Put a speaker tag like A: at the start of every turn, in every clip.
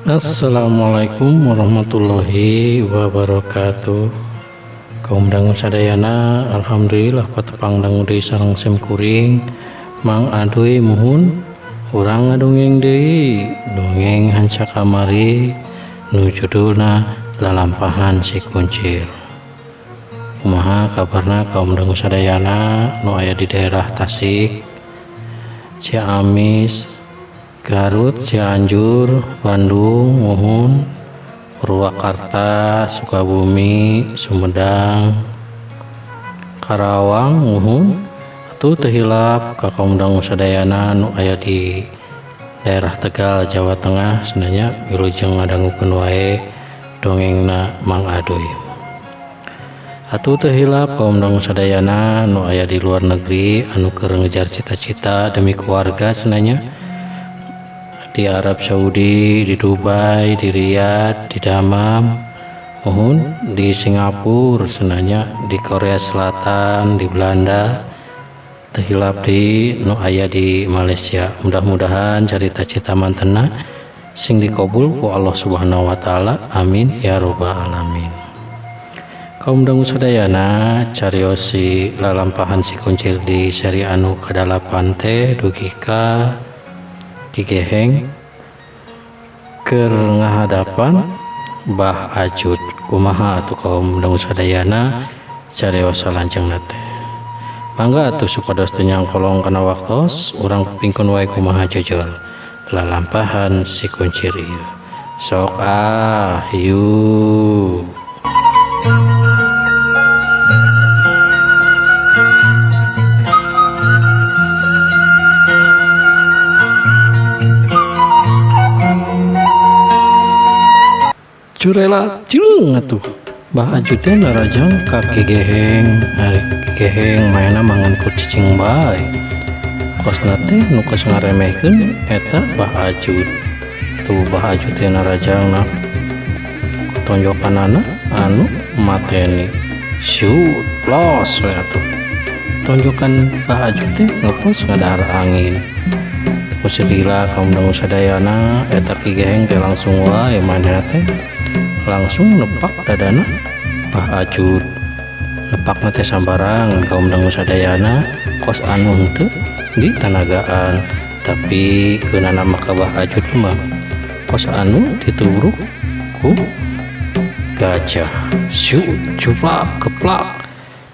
A: Assalamualaikum warahmatullahi wabarakatuh. Kaum dangu sadayana, alhamdulillah patepang dangu deui sareng sim kuring Mang Aduy. Muhun urang ngadongeng deui dongeng hanca kamari nu judulna Lalampahan Si Kuncir. Kumaha kabarna kaum dangu sadayana nu aya di daerah Tasik, Ciamis, Garut, Cianjur, Bandung, muhun, Purwakarta, Sukabumi, Sumedang, Karawang, muhun, atuh teu hilap ka kaum dangu sadayana nu aya di daerah Tegal, Jawa Tengah sebenarnya wilujeng ngadangukeun wae dongengna Mang Aduy. Atuh teu hilap kaum dangu sadayana nu aya di luar negeri anu keur ngejar cita-cita demi keluarga cenah di Arab Saudi, di Dubai, di Riyadh, di Damam, muhun, di Singapura cenah, di Korea Selatan, di Belanda, teu hilap di nu aya di Malaysia. Mudah-mudahan carita cita mantena sing dikabul ku Allah Subhanahu wa taala. Amin ya robbal alamin. Kaum dangu sadayana, carios si Lalampahan Si Kuncir di seri anu kadalapan teh dugi ka Ki Geheng keur ngahadapan Bah Ajud. Kumaha atuh kaum dangu sadayana carios salanjeungna teh? Mangga atuh supados teu nyangkolong kana waktos, urang kupingkeun wae kumaha jojor Lalampahan Si Kuncir ieu. Sok ah, yuk. Curela cileung atuh. Bah Ajud teh narajang ka Ki Geheng. Ari Ki Geheng maena mangan ku cicing bae. Kosna teh nu geus ngaremehkeun eta Bah Ajud. Tuh Bah Ajud teh narajangna tonjokanana anu mateni. Shoot plos we atuh. Tonjokan Bah Ajud teh ngeplos ngadahar angin. Ku sedila kaum dangu sadayana, eta Ki Geheng teh langsung wae manehna teh langsung nepak dadana Bah Ajud. Nepakna teh sambarangan kaum dangu sadayana, kos anu henteu di tanagaan, tapi keunana mah ka Bah Ajud mah kos anu ditubruk ku gajah. Syut, cuplak, keplak,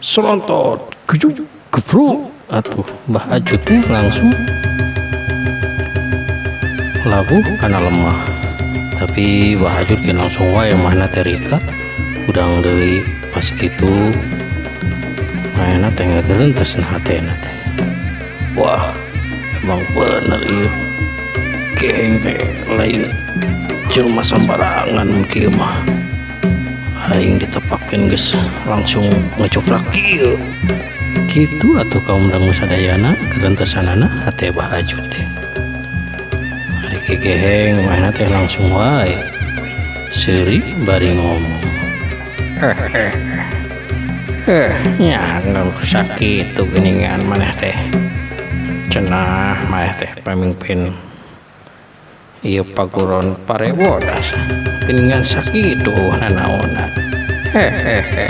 A: selontot, kejuk, gebruk atuh Bah Ajud teh langsung labuh kana lemah. Tapi Bah Ajud ge langsung wae manehna teh rikat hudang deui. Pas kitu manehna teh ngagerentes hatena teh, wah, emang bener ieu Geheng teh lain jelema sambarangan. Mun kieu mah aing ditepakeun geus langsung ngecoplak kieu. Kitu atuh kaum dangu sadayana gerentesanana hate Bah Ajud teh. Ari Ki Geheng manehna teh langsung wae seuri bari ngomong, "Eh, nya sakitu geuningan maneh teh, cenah maneh teh pamimpin ieu paguron Parebodas, geuningan sakitu nanaonan. Hehehe,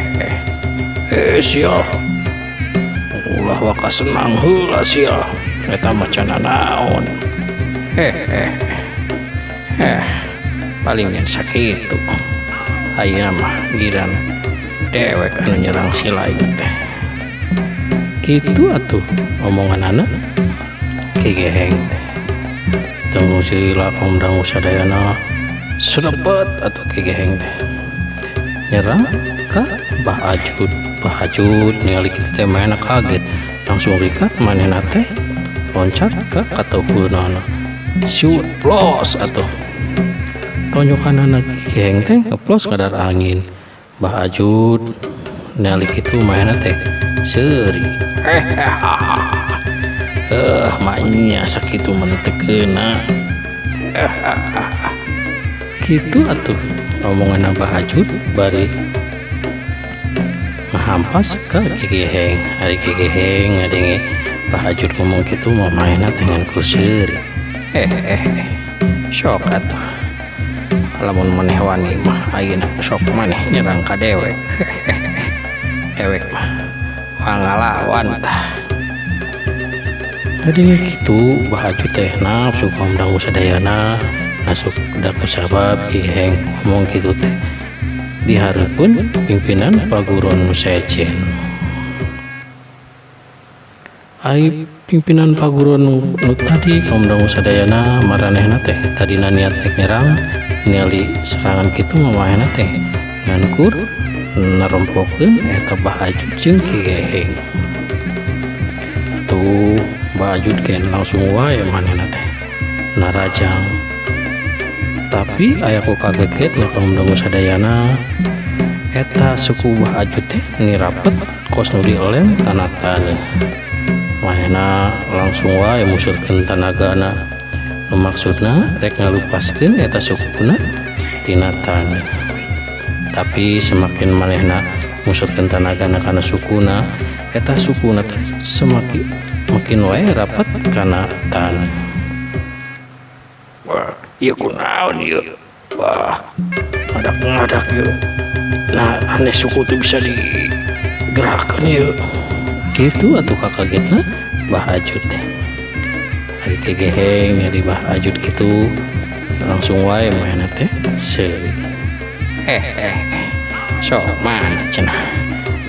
A: eh sia, ulah waka senang heula sia, eta mah can nanaon. Hehehe, eh paling ngan sakitu. Ayeuna mah giran dewek anu nyerang si lain teh." Kitu atuh omonganana Ki Geheng teh. Tunggu sila kaum dangu sadayana, sedepet atuh Ki Geheng teh nyerang ka Bah Ajud. Bah Ajud ningali kitu teh manehna kaget, langsung rikat manehna teh loncat ka katuhunana. Shoot, plos atuh tonjokanana Ki Geheng teh ngeplos ngadar angin. Bah Ajud ningali kitu manehna teh seuri, "Eh, maknya sakitu mah teu keuna." Kitu atuh omongan Bah Ajud bari ngahampas ka Ki Geheng. Ari Ki Geheng ngadenge Bah Ajud ngomong kitu mah manehna teh ngan ku seuri, "Eh eh eh, sok atuh. Lamun maneh wani mah ayeuna sok maneh nyerang ka dewek. Dewek mah pangalawan tah. Tadi kitu Bah Ajud teh nafsu kaum dangu sadayana masuk da kusabab Ki Geheng ngomong kitu teh dihareupeun pimpinan paguron nu sejen. Ai pimpinan paguron nu tadi kaum dangu sadayana maranehna teh tadina niat rek nyerang ningali serangan kitu mamahna teh ngan kur narompokeun eta Bah Ajud jeung Ki Geheng. Atuh Bah Ajud gen langsung wae manehna teh narajang. Tapi aya ku kageget nya kaum dangu sadayana eta suku Bah Ajud teh nirapet kos nu dielem kana taneuh. Manehna langsung wae musurkeun tanagana. Nu maksudna rek ngalupaskeun eta sukuna tina taneuh. Tapi semakin manehna musurkeun tanagana kana sukuna, eta sukuna teh semakin makin wae rapat kana taneuh. Wah, ieu kunaon ieu? Wah, ngadak-ngadak ieu. Nah, aneh suku teh bisa digerakkeun ieu. Kitu atuh kakagetna Bah Ajud teh. Ari Ki Geheng nyari Bah Ajud kitu langsung wae manehna teh seuri. Sok mana cenah?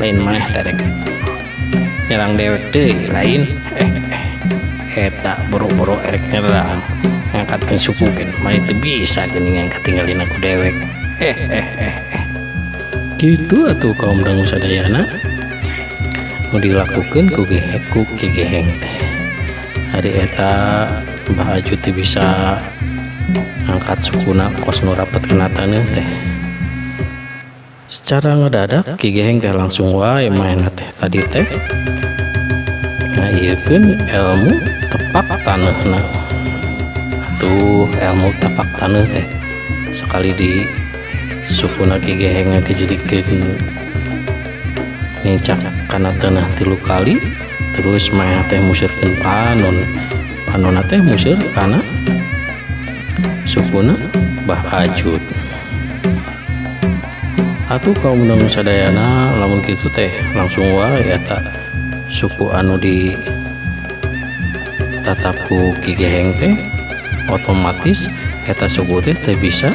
A: Lain maneh teh rek nyerang dewek deui lain. Eta boro-boro erek nyerang ngangkatkeun suku gen maneh teu bisa geuningan katinggalin aku dewek. Kitu atuh kaum dangu sadayana nu dilakukeun ku ku Ki Geheng teh. Ari eta Bah Ajud teh bisa angkat sukuna kos nu rapet kana taneuh teh. Secara ngedadak Ki Geheng teh langsung wae manehna teh tadi teh ngaieukeun ilmu tepak taneuhna. Atuh ilmu tepak taneuh teh sekali di sukuna Ki Geheng ngajadikeun nincak kana tanah 3 kali terus manehna teh museurkeun panon. Panonna teh museur kana sukuna Bah Ajud. Atuh kaum dangu sadayana lamun kitu teh langsung wae eta suku anu di tatap ku Ki Geheng teh otomatis eta suku teh teu bisa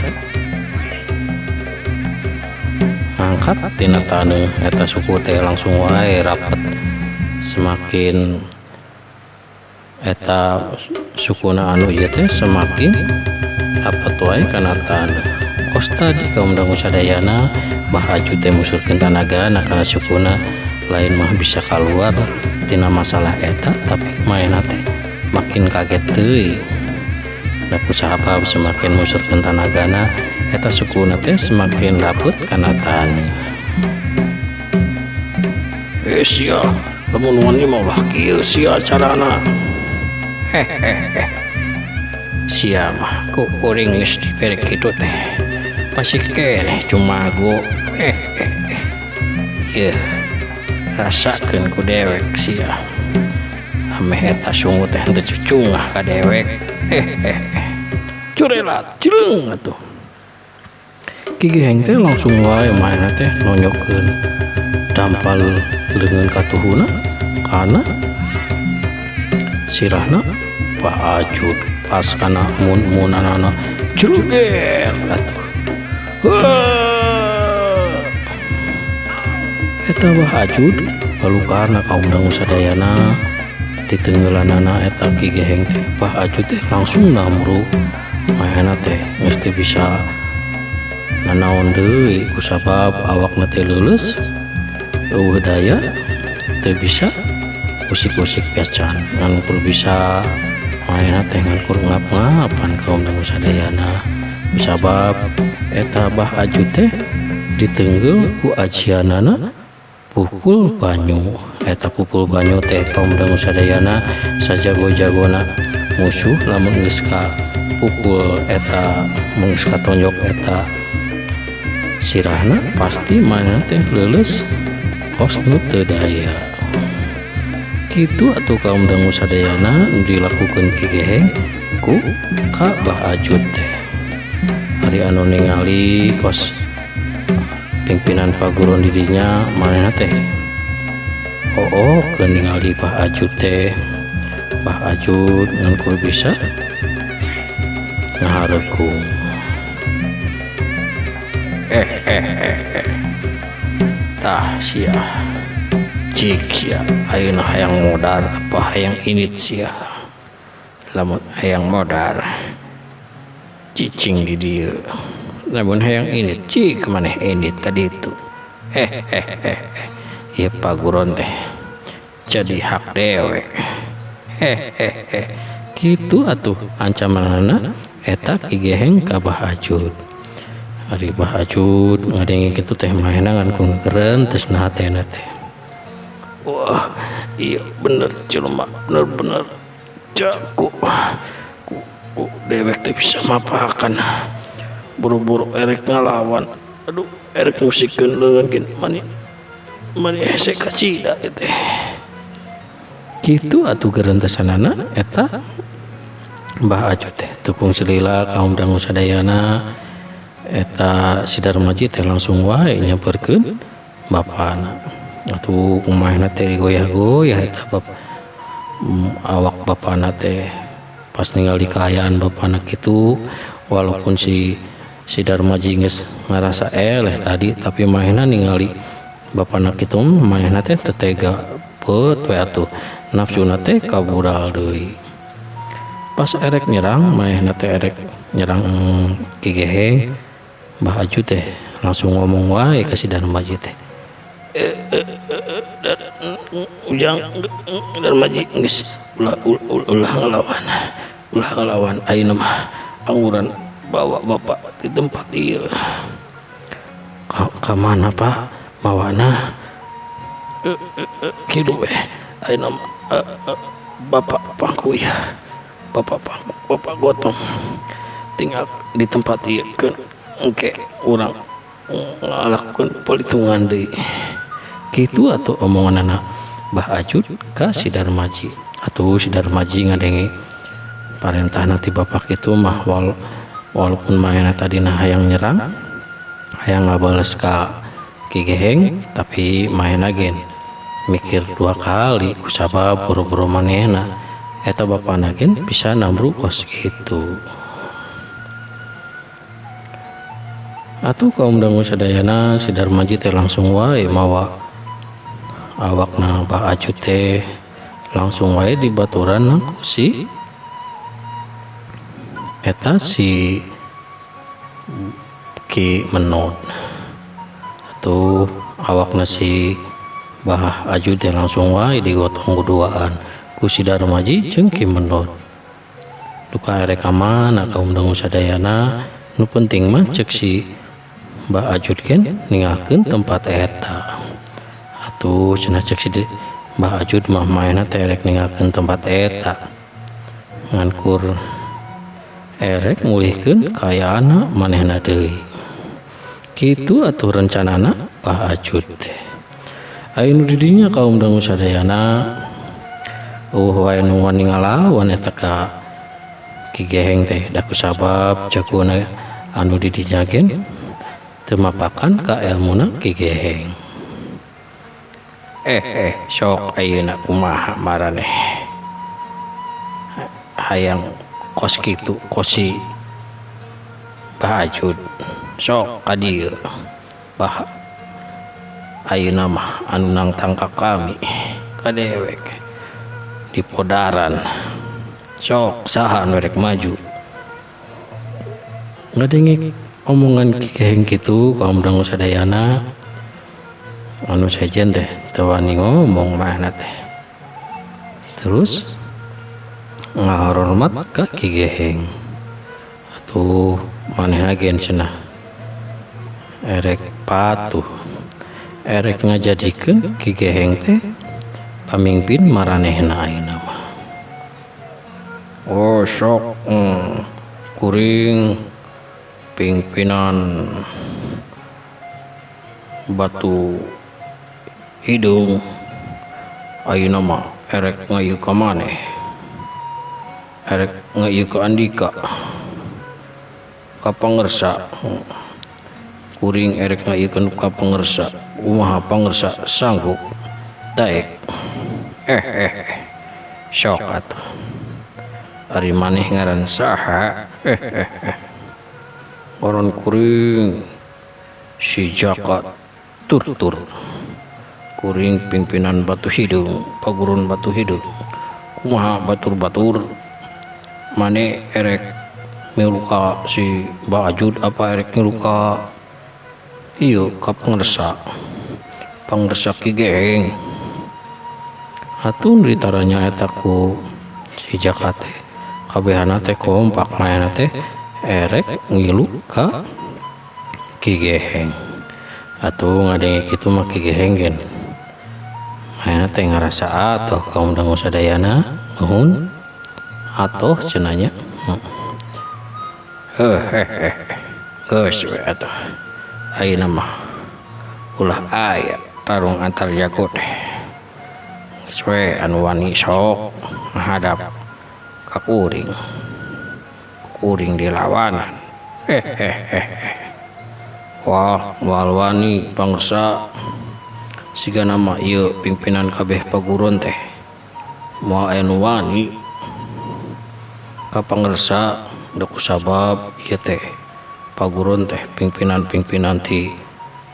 A: ngangkat tina taneuh. Eta suku teh langsung wae rapet. Semakin eta sukuna anu ieu teh semakin rapet wae kana taneuh. Kos tadi kaum dangu sadayana Bah Ajud teh musurkeun tanagana kana sukuna lain mah bisa kaluar tina masalah eta, tapi manehna teh makin kaget teuing. Da kusabab semakin musurkeun tanagana eta sukuna teh semakin rapet kana taneuh. Sia, lamun wani mah ulah kieu sia carana. Sia mah ku kuring geus dibere kitu teh masih keneh cumago. Yeuh, rasakeun ku dewek sia. Ameh eta sungu teh henteu cucungah ka dewek. Curelat cileung atuh. Ki Geheng teh langsung wae manehna teh nonyokeun dampal leungeun katuhuna kana sirahna Bah Ajud pas kana mun-munanana jruger atuh. Eta Bah Ajud kalukarna kaum dangu sadayana ditenggelanana eta Ki Geheng teh Bah Ajud teh langsung namru. Manehna teh geus teu bisa nanaon deui kusabab awakna teh leuleus eueuh daya teu bisa usik-usik pisan ngan kur bisa manehna teh ngan kur ngap-ngapan kaum dangu sadayana kusabab eta Bah Ajud teh ditenggel ku ajianana pupul banyu. Eta pupul banyu teh kaum dangu sadayana sajago-jagona musuh lamun geus ka pukul eta mun geus katonjok eta sirahna pasti manehna teh leuleus kos nu teu daya. Kitu atuh kaum dangu sadayana nu dilakukeun Ki Geheng ku ka Bah Ajud teh. Ari anu ningali kos pimpinan paguron didinya manehna teh oh keur ningali Bah Ajud teh. Bah Ajud ngan kudu bisa ngahareukung. Tah sia cik sia ayeuna hayang modar apa hayang init sia. Lamun hayang modar cicing di dieu, lamun hayang init cik maneh init ka ditu. Ieu paguron teh jadi hak dewek. Kitu atuh ancamanana eta Ki Geheng ka Bah Ajud. Ari Bah Ajud ngadenge kitu teh manehna ngan ku ngegerentes na hatena teh. Wah, iya bener jelema, bener-bener jago. Ku dewek teh bisa mapakan. Buru-buru erek ngalawan. Aduh, erek musikeun leungeun gin mani mani hese kacida ieu teh. Kitu atuh gerentesanana eta Bah Ajud teh. Tukung selila kaum dangu sadayana eta si Darmaji teh langsung wae nyamperkeun bapana. Atuh kumaha teh digoyah-goyah eta bap awak bapana teh pas ningali kaayaan bapana kitu, walaupun si Darmaji geus ngarasa eleh tadi, tapi manehna ningali bapana kitu manehna teh teu tega beut we atuh nafsuna teh kabural deui. Pas erek nyerang manehna teh erek nyerang Ki Geheng, Bah Ajud teh langsung ngomong wae ka si Darmaji teh. Ujang Darmaji geus ulah ulah ngalawan, ulah ngalawan ayeuna mah angguran bawa bapak di tempat ieu. Ka mana Pak mawana? Kitu we ayeuna mah bapak pangku ya, bapak pangku, bapak gotong tinggal di tempat ieu keun engke urang ngalakukeun perhitungan deui. Kitu atuh omonganana Bah Ajud ka si Darmaji. Atuh si Darmaji ngadenge parentahna ti bapak kitu mah, walaupun manehna tadina hayang nyerang, hayang ngabales ka Ki Geheng, tapi manehna gen mikir dua kali kusabab boro-boro manehna eta bapana gen bisa nambru kos kitu. Atuh kaum dangu sadayana si Darmaji teh langsung wae mawa awakna Bah Ajud teh langsung wae dibaturan ku si eta si Ki Menod. Atuh awakna si Bah Ajud teh langsung wae digotong kuduaan ku si Darmaji jeung Ki Menod. Duka erek ka mana kaum dangu sadayana, nu penting mah cek si Bah Ajud gen ninggalkeun tempat eta. Atuh cenah cek si Bah Ajud mah manehna teh erek ninggalkeun tempat eta, ngan kur erek ngulihkeun kayaanna manehna deui. Kitu atuh rencanana Bah Ajud teh. Aya nu di dinya kaum dangu sadayana eueuh wae nu wani ngalawan eta ka Ki Geheng teh, da kusabab jagona anu di dinya gen teu mapakan ka elmuna Ki Geheng. Sok ayeuna kumaha maraneh hayang kos kitu kos si Bah Ajud, sok ka dieu Bah ayeuna mah anu nangtang ka kami ka dewek di podaran, sok saha anu rek maju. Ngadenge omongan Ki Geheng kitu kaum dangu sadayana anu sejen teh teu wani ngomong manehna teh. Terus ngahormat ka Ki Geheng. Atuh manehna gen cenah erek patuh, erek ngajadikeun Ki Geheng teh pamimpin maranehna ayeuna mah. Oh sok kuring pimpinan batu hidung ayeuna mah erek ngayeuh ka maneh, erek ngayeuh ka Andika. Ka pangersa kuring erek ngaiekeun ka pangersa kumaha pangersa sanggup daek sok atuh ari maneh ngaran saha ngaran kuring si Jaka Turtur kuring pimpinan Batu Hideung paguron Batu Hideung kumaha batur-batur mane erek milu ka si Bah Ajud apa erek milu ka ieu ka pangersa pangersa Ki Geheng atuh ditaranya eta ku si Jaka teh kabehana teh kompak maena teh erek ngilu ka Ki Geheng atuh ngadenge kitu mah Ki Geheng gen maena teh ngarasa atuh kaum dangu sadayana nuhun atuh cenah nya hehehe geus we atuh ayeuna mah ulah aya tarung antar jago teh geus we anu wani sok ngahadap ka kuring kuring dilawanan hehehe wah moal wani pangersa sigana mah ieu pimpinan kabeh paguron teh moal aya nu wani ka pangersa da kusabab ieu teh paguron teh pimpinan-pimpinan ti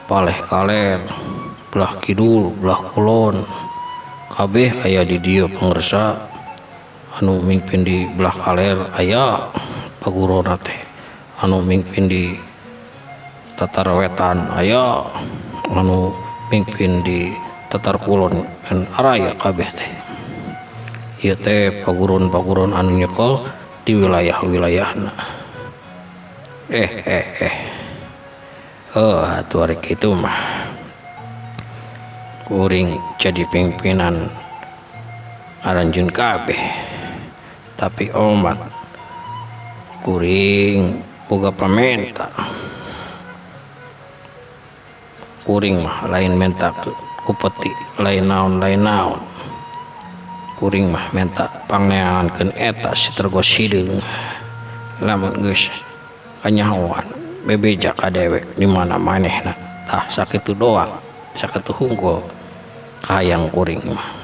A: paleh kaler belah kidul belah kulon kabeh aya di dieu pangersa anu mimpin di belah kaler aya pagurona teh anu mimpin di tatar wetan aya anu mimpin di tatar kulon dan araya kabeh teh ieu teh paguron-paguron anu nyekel di wilayah-wilayahna oh atuh ari kitu mah kuring jadi pimpinan aranjeun kabeh tapi omat kuring boga pamenta kuring mah lain menta ku peti lain naon kuring mah menta pangneangankeun eta si Tergos Hideung lamun geus kanyahoan bebeja ka dewek di mana manehna tah sakitu doang sakitu hungkul kahayang kuring mah.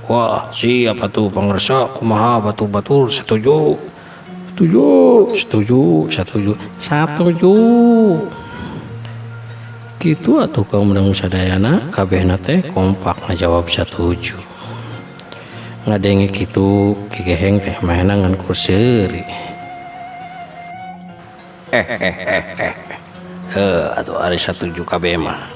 A: Wah siapa tuh pangersa kumaha batur-batur setuju setuju setuju setuju setuju kitu atuh kaum dangu sadayana kabehna teh kompak ngajawab setuju ngadenge kitu Ki Geheng teh mahna ngan kur seuri atuh ari satuju kabeh mah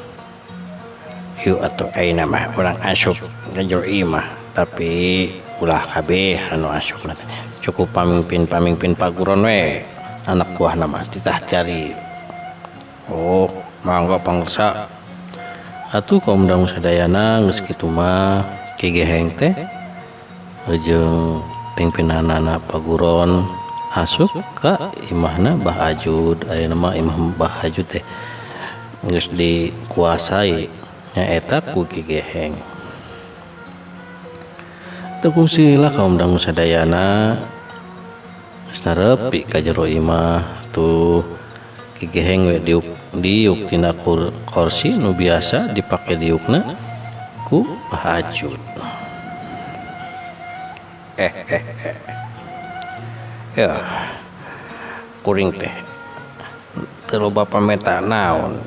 A: yuk atuh ayeuna mah urang asup ka jero imah tapi ulah kabeh anu asupna teh cukup pamimpin-pamimpin paguron we anak buahna mah titah cari. Oh mangga pangersa atuh kaum dangu sadayana geus kitu mah Ki Geheng teh jeung pimpinanana paguron asup ka imahna Bah Ajud. Ayeuna mah imah Bah Ajud teh geus dikuasai nyaeta ku Ki Geheng. Teu kungsi lah kaum dangu sadayana geus narepi ka jero imah tuh Ki Geheng we diuk tina kursi nu biasa dipake diukna ku Bah Ajud. Ya kuring teh teu loba pamenta naon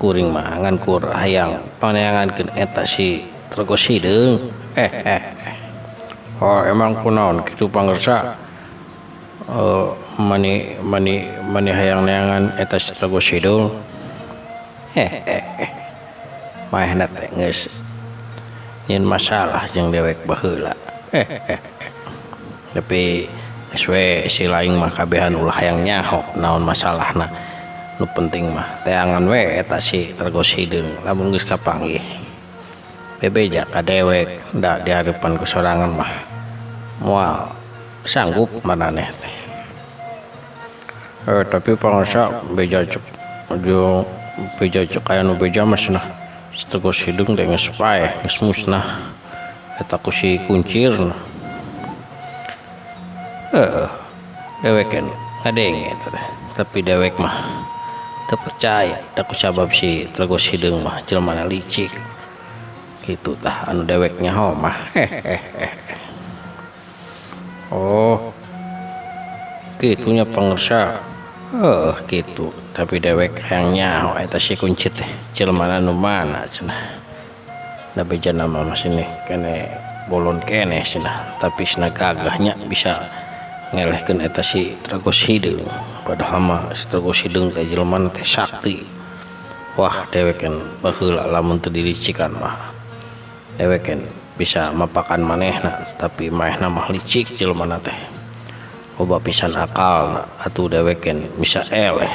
A: kuring mah ngan kur hayang paneangankeun eta si Tergos Hideung. Oh emang kunaon kitu pangersa mani mani mani hayang neangan eta si Tergos Hideung. Maehna teh geus nyeun masalah jeung dewek baheula. Tapi geus we si laing mah kabehan ulah hayang nyaho naon masalahna nu penting mah teangan we eta si Tergos Hideung lamun geus kapanggih bebeja ka dewek da dihareupan ku sorangan mah moal sanggup maraneh teh. Tapi pangersa beja cek jeung beja cek aya nu beja mah cenah si Tergos Hideung teh geus paeh geus musnah eta ku si Kuncir. Dewek Ngadenge eta teh tapi dewek mah teu percaya da kusabab si Tlogos Hideung mah jelema licik kitu tah anu dewek nyaho mah. Hehehe. Oh kitunya pangersa, heuh kitu tapi dewek hayang nyaho eta si kuncir teh jelema nu mana cenah. Da bejana mah masih kene bolon keneh cenah tapi cenah gagahnya bisa ngelehkeun eta si Tlogos Hideung padahal mah si Tlogos Hideung teh jelema teh sakti. Wah dewek kan baheula lamun teu dilicikan mah dewek kan bisa mapakan manehna tapi manehna mah licik jelema teh loba pisan akalna atuh dewek kan bisa eleh.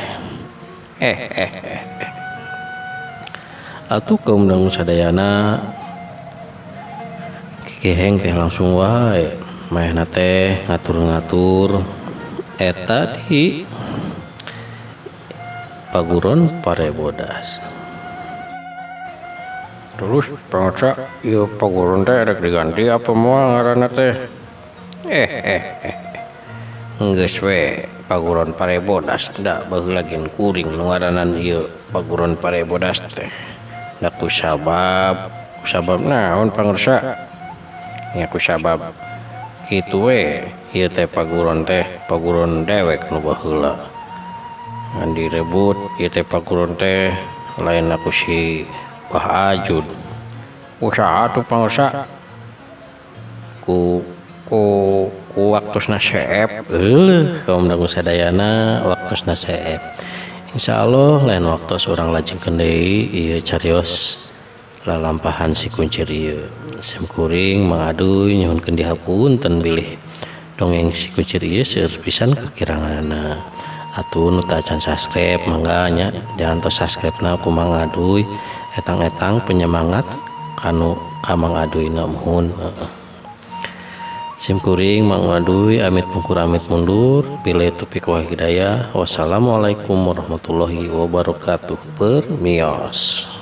A: Atuh kaum dangu sadayana Kiki Heng teh langsung wae manehna teh ngatur-ngatur eta di Paguron Parebodas.
B: Terus pangersa ieu paguron teh rek diganti apa moal ngaranna teh?
A: Geus we Paguron Parebodas da baheula gen kuring nu ngaranan ieu Paguron Parebodas teh. Da kusabab naon pangersa? Nya kusabab kitu we ieu teh paguron dewek nu baheula. Ngan direbut ieu teh paguron teh lain ku si Bah Ajud.
B: Usaha tuh pangersa?
A: Ku waktosna seep. Euleuh kaum dangu sadayana waktosna seep. Insyaallah lain waktos urang lajengkeun deui ieu carios lalampahan si kuncir ieu. Sim kuring Mang Aduy nyuhunkeun dihapunten bilih dongeng si kuncir ieu seueur pisan kakiranganna. Atuh nu teu acan subscribe mangga nya diantos subscribe-na ku Mang Aduy etang-etang penyemangat kanu ka Mang Aduyna muhun. Sim kuring Mang Aduy amit mungkur amit mundur billahi taufik wal hidayah. Wassalamualaikum warahmatullahi wabarakatuh. Permios.